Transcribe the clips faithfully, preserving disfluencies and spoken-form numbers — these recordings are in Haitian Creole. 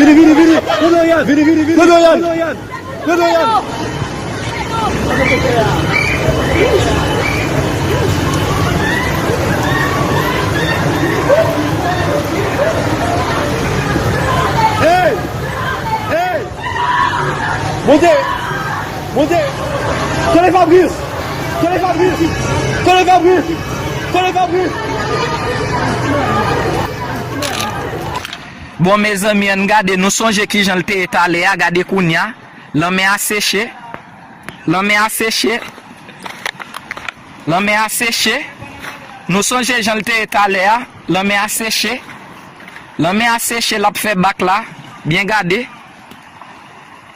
Vini, vini, vini. Pran Dorian. Vini, vini, vini. Pran Dorian. Pran Dorian. Hey! Hey! Monte! Monte! Tande Fabrice! Tande Fabrice! Tande Fabrice! Tande Fabrice! Bon, mezanmi, ann gade, nou sonje kijan l te ye talè a, gade kounye a. Lanmè a seche. Lanmè a seche. Lanmè a seche. Nou sonje jan l te ye talè a. Lanmè a seche. Lanmè a seche, l ap fè bak la. Byen gade.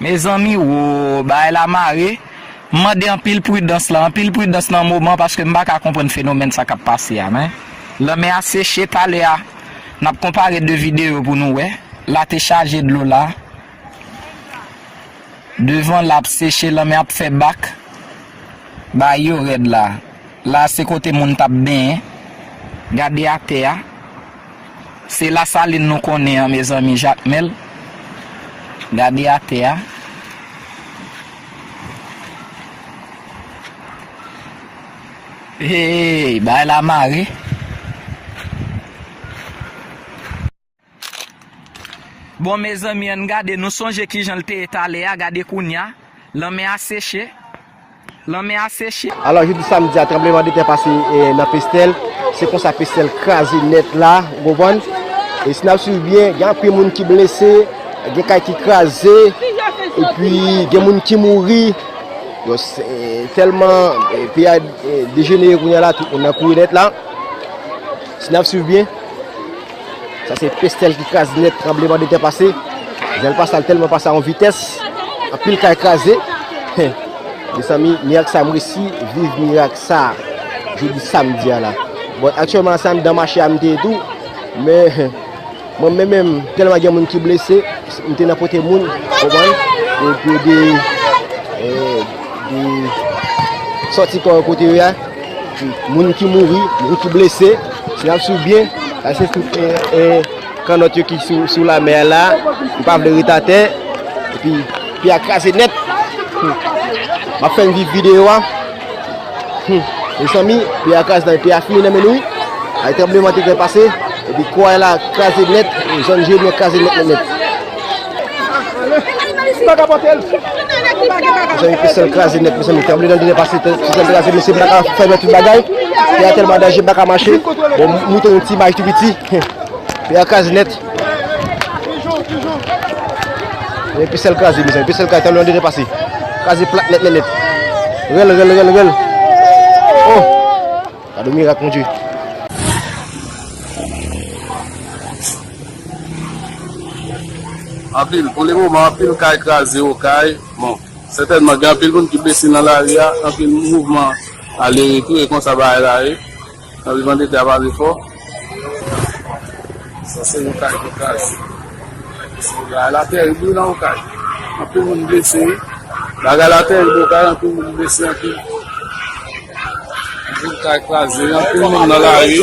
Mezanmi, wo, bagay la mare. M mande anpil pridans la, anpil pridans nan moman, paske m pa ka konprann fenomèn sa k ap pase a, men. Lanmè a seche, talè a, n ap konpare de videyo pou nou wè. La te chaje dlo la. Devan la ap seche, lanmè ap fè bak. Bagay yo rèd la. La se kote moun t ap benyen. Gade atè a. Se Lasalin nou konnen an, mezanmi, Jakmèl. Gade atè a. Hey, bagay la mare. Bon, mezanmi, ann gade, nou sonje kijan l te ye talè a, gade kounye a, lanmè a seche, lanmè a seche. Alò, jodi samdi a, tranblemanntè pase, eh, nan Pestèl, se konsa Pestèl kraze nèt la, ou konprann? E si n ap swiv byen, gen anpil moun ki blese, gen kay ki kraze, epi gen moun ki mouri. Yo, se, eh, tèlman, eh, peyi a, eh, dejenere kounye a la, tout moun nan kouri nèt la. Si n ap swiv byen, sa se Pestèl ki kraze nèt, tranblemanntè pase. Jan l pase a, l tèlman pase a yon vitès, anpil kay kraze. Mezanmi, mirak sa, m resi viv mirak sa jodi samdi a la. Bon, aktyèlman, se anndan mache a m te ye tou, men mwen menm, menm, tèlman gen moun ki blese, m te nan pote moun, konprann? Epi de, eh, de sòti kò yo kote yo ye a. Moun ki mouri, moun ki blese, si n ap swiv byen, sa se tout, eh, eh, kannòt yo ki sou, sou lamè a la, yo pa vle ret atè, epi, peyi a kraze nèt. Hmm. M ap fè n viv videyo a. Hmm. Mezanmi, peyi a kraze nèt, peyi a fini nan men nou, wi. Ay tranblemanntè pase, epi kò a la kraze nèt, zòn Jeremi kraze nèt, nèt, nèt. Mezanmi, Pestèl kraze nèt, mezanmi, tranblemanntè pase, Pestèl kraze, mesye, m pa ka fèmen tout bagay. Peyi a tèlman danje, m pa ka mache. Bon, m montre yon ti imaj tou piti. Peyi a kraze nèt. Men Pestèl kraze, mezanmi, Pestèl kraze, tranblemanntè pase. Kraze plat nèt, nèt, nèt. Rèl, rèl, rèl, rèl. Oh! Gade mirak, Bondye. Anpil, pou le moman, anpil kay kraze, Okay. Bon, sètènman, gen anpil moun ki blese nan lari a, anpil mouvman ale retou, e konsa bagay la ye. Tranblemanntè ap ale fò. Sa se yon kay ki kraze. Bagay la tèrib, wi, nan Okay. Anpil moun blese, wi. Bagay la tèrib, Okay, anpil moun blese, anpil. Anpil kay kraze, anpil moun nan lari.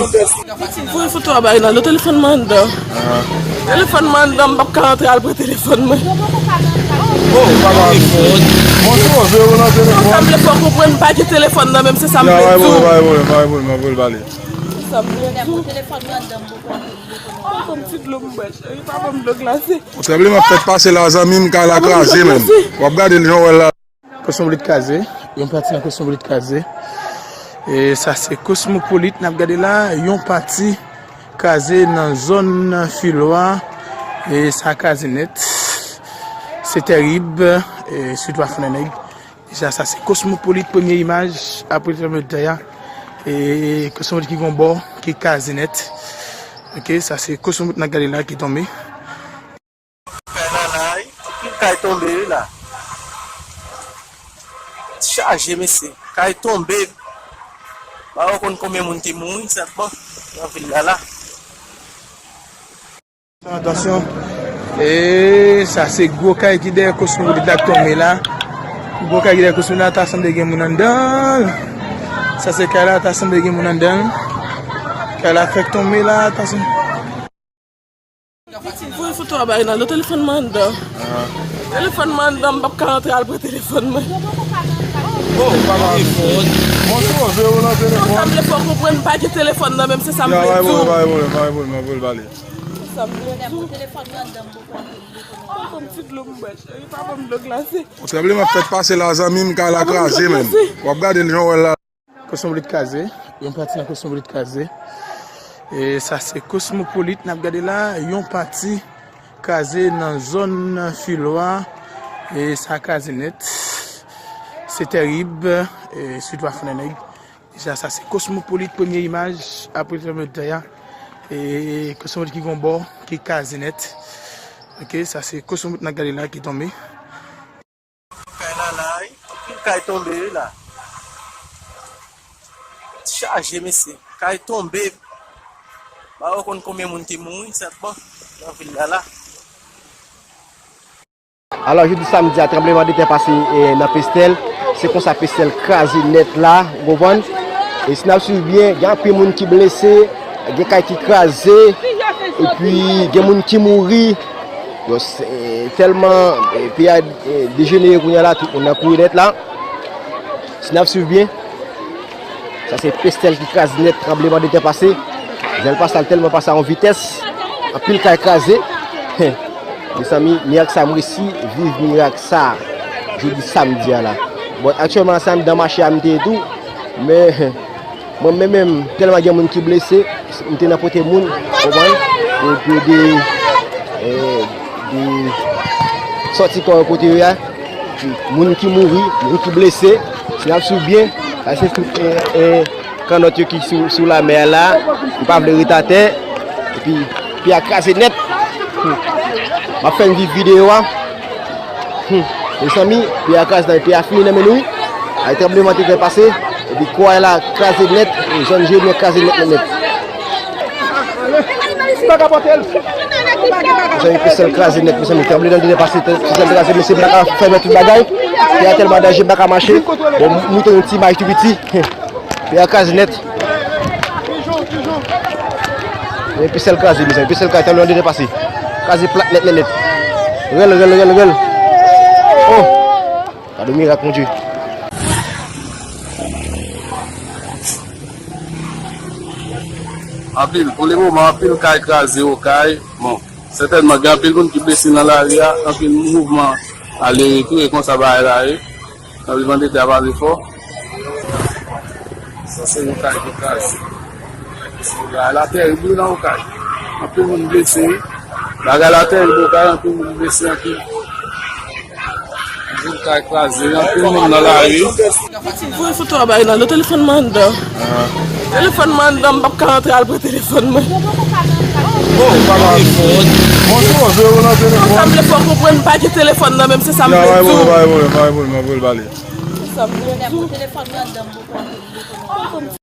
Voye foto a bay Nando, telefòn mwen anndan. Telefòn mwen anndan, m p ap ka antre al pran telefòn mwen. Oh, papa. Mwen twò vle w nan telefòn. Sa m vle fè w konprann, m pa gen telefòn nan men m, se sa m vle di w. Pa gen pwoblèm, pa gen pwoblèm, pa gen pwoblèm, m ap voye l ba li. Se sa m vle di w. Telefòn mwen anndan, m poko, m poko. Pa ban m ti dlo m bwè, cheri, pa ban m dlo glase. Yon tranbleman fèk pase la, zanmi m, kay la kraze menm. W ap gade l jan w wè l la. Kosmopolit kraze, yon pati nan Kosmopolit kraze. E sa se Kosmopolit n ap gade la, yon pati kraze nan zòn Filwa. E sa kraze nèt. Se tèrib, e sitou a Fannannèg. Deja, sa se Kosmopolit, premye imaj, apre tranblemanntè a. E Kosmopolit ki gon bò, ki kraze nèt. Ok, sa se Kosmopolit n ap gade la ki tonbe. Kay la la, wi. Anpil kay tonbe, wi, la. Chaje, mesye. Kay tonbe. Pa wè konn konbyen moun ki mouri, sèlman, nan vil la, la. Atansyon. E sa se gwo kay ki dèyè Kosmopolit la k tonbe la. Gwo kay ki dèyè Kosmopolit la, ta sanble gen moun anndan l. Sa se kay la, ta sanble gen moun anndan l. Kay la fèk tonbe la, atansyon. Voye foto a ba Reynaldo, telefòn mwen anndan. Telefòn mwen anndan, m p ap ka rantre al pran telefòn mwen. Oh, papa. Mwen poze ou nan telefòn. Sa m vle fè w konprann, m pa gen telefòn nan men m, se sa m vle di w. Pa gen pwoblèm, pa gen pwoblèm, m ap pale. Se sa m vle di w. Telefòn mwen anndan, m poko. Pa ban m ti dlo m bwè, cheri, pa ban m dlo glase. Yon tranbleman fèk pase la, zanmi m, kay la kraze, menm. W ap gade l jan w wè l la. Kosmopolit kraze, yon pati nan Kosmopolit kraze. E sa se Kosmopolit n ap gade la, yon pati kraze nan zòn Filwa. E sa kraze nèt. Se tèrib, e sitou a Fannennèg. Deja sa se Kosmopolit, premye imaj apre tranblemanntè a. E Kosmopolit ki gon bò, ki kraze nèt. Ok, sa se Kosmopolit n ap gade la ki tonbe. Kay la la, wi. Anpil kay tonbe, wi, la. Chaje, mesye. Kay tonbe. Pa wè konn konbyen moun ki mouri, sèlman nan vil la, la. Alò, jodi samdi a, tranbleman de tè pase, e, nan Pestèl. Se konsa Pestèl kraze nèt la, ou konprann? E si n ap swiv byen, gen anpil moun ki blese, gen kay ki kraze, epi gen moun ki mouri. Bon, se, tèlman, e, peyi a, e, dejenere kounye a la, tout moun nan kouri nèt la. Si n ap swiv byen, sa se Pestèl ki kraze nèt, tranbleman de tè pase. Jan l pase a, l tèlman pase a yon vitès, anpil kay kraze. Mezanmi, mirak sa, m resi viv mirak sa jodi samdi a la. Bon, aktyèlman, se anndan mache a m te ye tou, men, mwen menm, menm, tèlman gen moun ki blese, m te nan pote moun, konprann? Pou, pou ede, e, de sòti kò yo kote yo ye a. Moun ki mouri, moun ki blese, si n ap swiv byen, sa se tout, e, e, kannòt yo ki sou, sou lamè a la, yo pa vle ret atè, epi pye a kraze nèt. Hmm. M ap fè n viv videyo a. Hmm. Mezanmi, pye a kraze, pye a fini nan men nou. Ay, tranbleman te fè pase, epi kwa la kraze nèt, e zòn Jeremi kraze nèt, nèt, nèt. Mezanmi, Pestèl kraze nèt, mezanmi, tranblemanntè pase, Pestèl kraze, mesye, m pa ka fèmen tout bagay. Pye a tèlman danje, m pa ka mache. Bon, m montre yon ti imaj tou piti. Pye a kraze nèt. Men Pestèl kraze, mezanmi, Pestèl kraze, tranblemanntè pase. Kraze plat nèt, nèt, nèt. Rèl, rèl, rèl, rèl. Oh! Gade mirak, Bondye. Anpil, pou le moman, anpil kay kraze, Okay. Bon, sètènman, gen anpil moun ki blese nan lari a, anpil mouvman ale retou, e konsa bagay la ye. Tranblemanntè a pase fò. Sa se yon kay ki kraze. Bagay la tèrib wi nan Okay. Anpil moun blese. Bagay la tèrib Okay, anpil moun blese, anpil. Anpil kay kraze, anpil moun nan lari. Voye foto a ba Reynaldo, telefòn mwen anndan. Telefòn mwen anndan, m p ap ka rantre al pran telefòn mwen. Oh, papa. Mwen poze ou nan telefòn. Sa m vle fè w konprann, m pa gen telefòn nan men m, se sa m vle di w. Pa gen pwoblèm, pa gen pwoblèm, m ap pale. Se sa m vle di w. Telefòn mwen anndan, m poko.